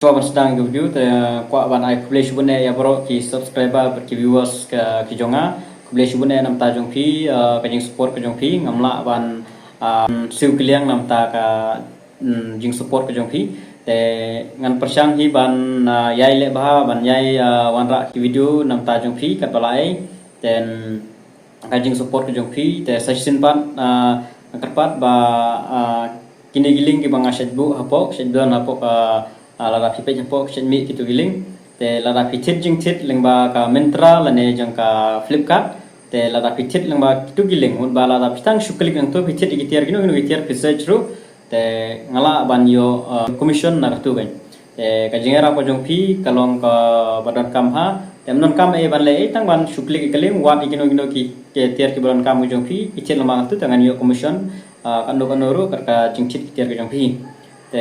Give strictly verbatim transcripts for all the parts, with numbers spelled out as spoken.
Shuwa ban sdang ïa ka video te kwah ban ai khublei shibun ïa baroh ki subscriber bad ki viewers ka ki jong nga. Khublei shibun namar jong phi, eh, ka jingsupport ka jong phi, ngam lah ban, ah, siew kylliang namar ka, mm, jingsupport ka jong phi. Te ngan pyrshang hi ban, ah, ïai leh bha, ban ïai, ah, wanrah ki video namar jong phi katba la ei. Te ka jingsupport ka jong phi, te sa shisien pat, ah, kyrpad ba, ah, kine ki link kiba nga shait buh hapoh, shait don hapoh, ah, ah, lada phi peit hapoh, shait mih kitu ki link. Te lada phi thied jingthied lyngba ka Myntra lane jong ka Flipkart. Te lada phi thied lyngba kitu ki link, mut ba lada phi tang shu click nangtu phi thied ïa ki tiar kino kino ki tiar phi search ruh. Te nga lah ban ïoh, ah, commission na katu kan. Te ka jingïarap ka jong phi ka long kaba donkam ha. Te ym donkam ei ban leh ei, tang ban shu click ïa ka link, wad ïa kino kino ki, ki tiar kiba donkam ka jong phi, phi thied lyngba katu te ngan ïoh commission, ah, kano kano ruh kat ka jingthied ki tiar ka jong phi. Te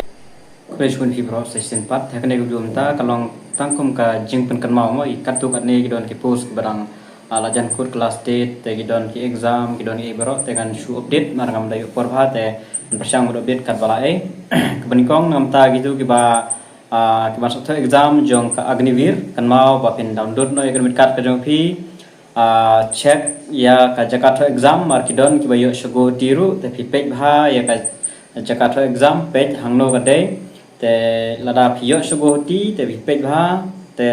khublei shibun phi baroh sa shisien pat. Te kane ka video mynta ka long tang kum ka jingpynkynmaw mo, ïa katto katne ki don ki post kiba dang, ah, la jan kut ka last date, te ki don ki exam, ki don ki baroh, te ngan shu update namar ngam da ïoh por bha, te ngan pyrshang ban update katba la ei. Kaba nyngkong namar kitu kiba, ah, kiba sah thoh exam jong ka Agniveer, kynmaw ba phin download noh ïa ka admit card ka jong phi. Ah, check ïa ka jaka thoh exam, namar ki don kiba ïoh sha Guwahati ruh, te phi peit bha ïa ka jaka thoh exam, peit hangno ka dei. Te lada phi ïoh sha Guwahati te phi peit bha, te,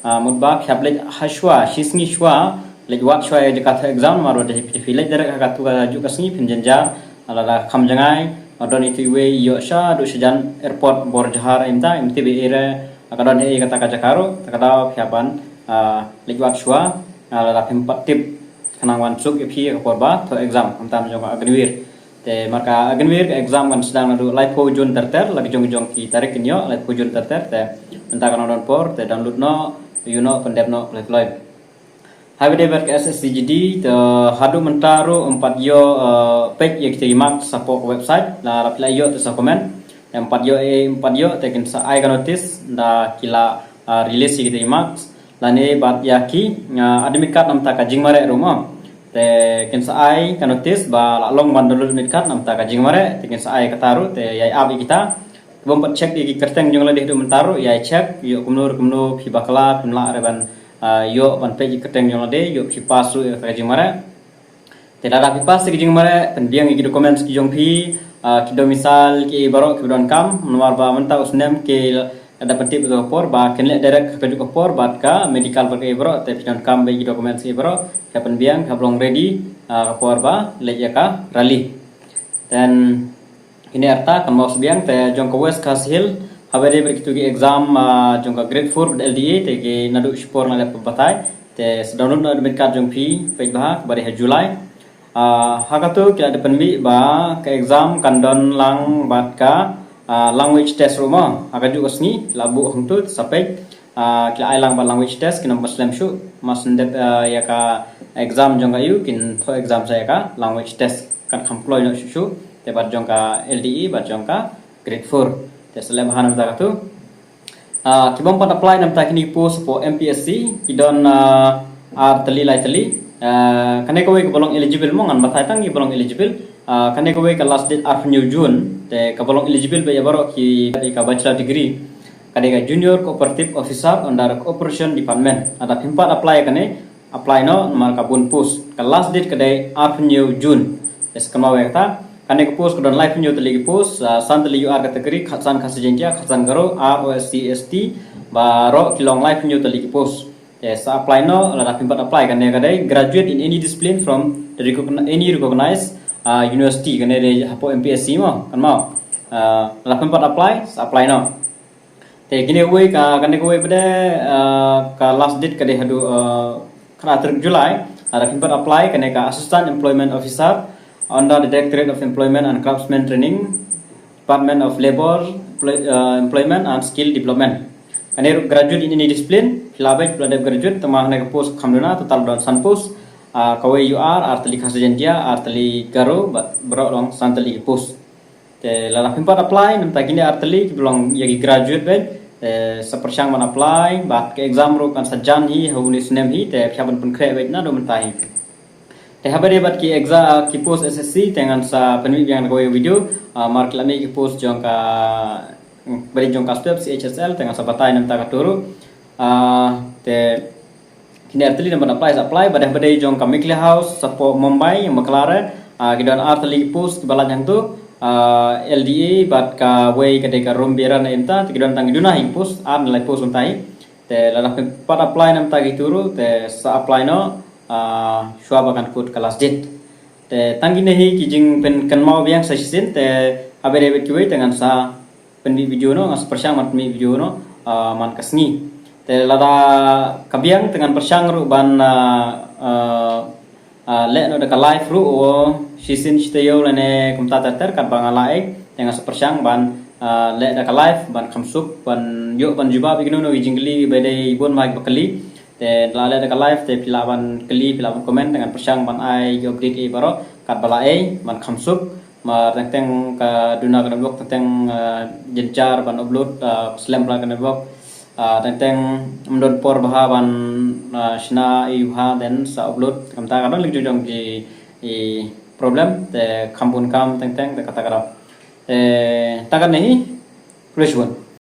ah, mut ba phi hap leit ha shuwa, shisngi shuwa, leit wad shuwa ïa ka jaka thoh exam, namar ba lada phi leit direct ha katu ka juh ka sngi phin jynjar. Ah, lada kham jngai, ah, don itu iwei ïoh shaduh shajan airport Borjahar, ym tip, ym tip ei ei re, ah, ka don hi ïa kata ka jaka ruh, te ka daw phi hap ban, ah, leit wad shuwa, ah, lada phim pat tip, khnang wan suk ïa phi ïa ka por ba thoh exam, khamtam jong ka Agniveer. Te namar ka Agniveer ka exam kan sdang naduh laiphew June ter ter, la ki jong ki jong ki tarik kin ïoh, laiphew June ter ter, te mynta kan ym don por, te download noh, ïoh noh, pyndep noh kloi kloi. Haba ïadei bad ka S S C G D, te haduh mynta ruh ym pat ïoh, eh, peit ïa kita ki marks hapoh ka website, la phi la ïoh te sa comment. Te ym pat ïoh, eh, ym pat ïoh, te kin sa ai ka notice da ki la, eh, release ïa kita ki marks. Lane bad ïa ki, ah, admit card namar ka jingmareh ruh mo. Te kin sa ai ka notice ba la long ban download admit card namar ka jingmareh, te kin sa ai kata ruh, te ïai ap ïa kita. Te bym pat check ïa ki kyrteng jong lade haduh mynta ruh, ïai check, ïoh kumno ruh kumno phi bakla, phim lah re ban, ah, ïoh ban peit ïa ki kyrteng jong lade, ïoh phi pass ruh ïa ka jingmareh. Te lada phi pass ïa ka jingmareh, pynbiang ïa ki documents ki jong phi, ah, ki domicile ki baroh kiba donkam, namar ba mynta u snem ki la dep pyntip ïa ka por ba kin leh direct ha ka juh ka por bad ka medical bad ki baroh, te phi donkam beit ïa ki documents ki baroh, phi hap pynbiang, phi hap long ready, ah, ka por ba leit ïa ka rally. Then kine arta kan mos biang, te jong ka West Khasi Hills, haba ïadei bad kitu ki exam, ah, jong ka grade four bad L D A, te ki naduh shipor nga la dep batai, te sa download noh admit card jong phi, peit bha, kaba dei ha July. Ah, ha katu ki la dep pynmih ba ka exam kan don lang bad ka, ah, language test ruh mo, ha ka juh ka sngi, la buh hangtu, sa peit, ah, ki la ai lang bad language test, kin ym pat slem shuh, mar shu dep, ah, ïa ka exam jong ka ïu, kin thoh exam sa ïa ka language test. Kan kham kloi noh shuh shuh, te bad jong ka L D A, bad jong ka grade four. Te sa leh bha namar katu. Ah, ki bym pat apply namar kine ki post hapoh M P S C, ki don, ah, ar tylli lai tylli. Ah, kane kawei kaba long eligible mo, ngan batai tang kiba long eligible. Ah, kane kawei ka last date arphew June, te kaba long eligible beit ïa baroh ki, ka bachelor degree. Ka dei ka Junior Cooperative Officer under Cooperation Department. Lada phim pat apply kane, apply noh namar ka bun post. Ka last date ka dei arphew June. Te sa kynmaw ïa kata. Kane ka post ka don laiphew tylli ki post, ah, san tylli U R category, khatsan Khasi Jaiñtia, khatsan Garo, ar O S C S T, baroh ki long laiphew tylli ki post. Te sa apply noh, lada phim pat apply, kane ka dei graduate in any discipline from the recogni-, any recognized, ah, university, kane dei hapoh M P S C mo, kynmaw. Ah, lada phim pat apply, sa apply noh. Te kine kawei ka, kane kawei pat de, ah, ka last date ka dei haduh, ah, khatar tarik July, lada phim pat apply, kane ka Assistant Employment Officer under the Directorate of Employment and Craftsmen Training, Department of Labour, Employ-, ah, Employment and Skill Development. Kane ruh graduate in any discipline, phi lah beit, phi lah dep graduate, tangba hangne ka post kham duna, total don san post, ah, kawei U R, ar tylli Khasi Jaiñtia, ar tylli Garo, bad baroh long san tylli ki post. Te lada phim pat apply, namar kine ar tylli kiba long ïa ki graduate beit, te sa pyrshang ban apply, bad ka exam ruh kan sa jan hi, ha une u snem hi, te phi hap ban pynkhreh beit naduh mynta hi. Te haba ïadei bad ki exam, ki post S S C, te ngan sa pynmih biang da kawei video, ah, namar ki la mih ki post jong ka Ba dei jong ka step C H S L te ngan sa batai namar kata ruh. Ah, te kine ar tylli namar apply sa apply, ba dei ba dei jong ka Meghalaya House, sa pdeng Mumbai, ïa Maklare, ah, ki don ar tylli post ba la jang tu, ah, L D A, bad kawei ka dei ka room bearer na mynta, te ki don tang ki duna hi post, ar ne lai post mynta hi. Te lada phi pat apply namar kata ruh, te sa apply noh, ah, shuwa ba kan kut ka last date. Te tang kine hi ki jingpynkynmaw biang sa shisien, te haba dei bad kiwei te ngan sa pynmih video noh, ngan sa pyrshang ban pynmih video noh, ah, man ka sngi. Te lada ka biang te ngan pyrshang ruh ban, ah, ah, ah, leh noh da ka live ruh, o, shisien shi taïew lane kumta ter ter katba nga la ei, te ngan sa pyrshang ban, ah, leh da ka live ban kham suk, ban ïoh ban jubab ïa kino kino ki jingkylli ba dei bun ma ki ba kylli. Te la leh da ka live te phi lah ban kylli, phi lah ban comment, te ngan pyrshang ban ai ki update ei baroh katba la ei, ban kham suk. Namar teng teng ka duna ka network teng teng, ah, jynjar ban upload, ah, slem palat ka network. Ah, teng teng ym don por bha ban, ah, shna ïa u ha, then sa upload. Kumta ka don lei jong jong ki, i, problem te kham bun kam teng teng te kata ka don. Te tang katne hi, khublei shibun.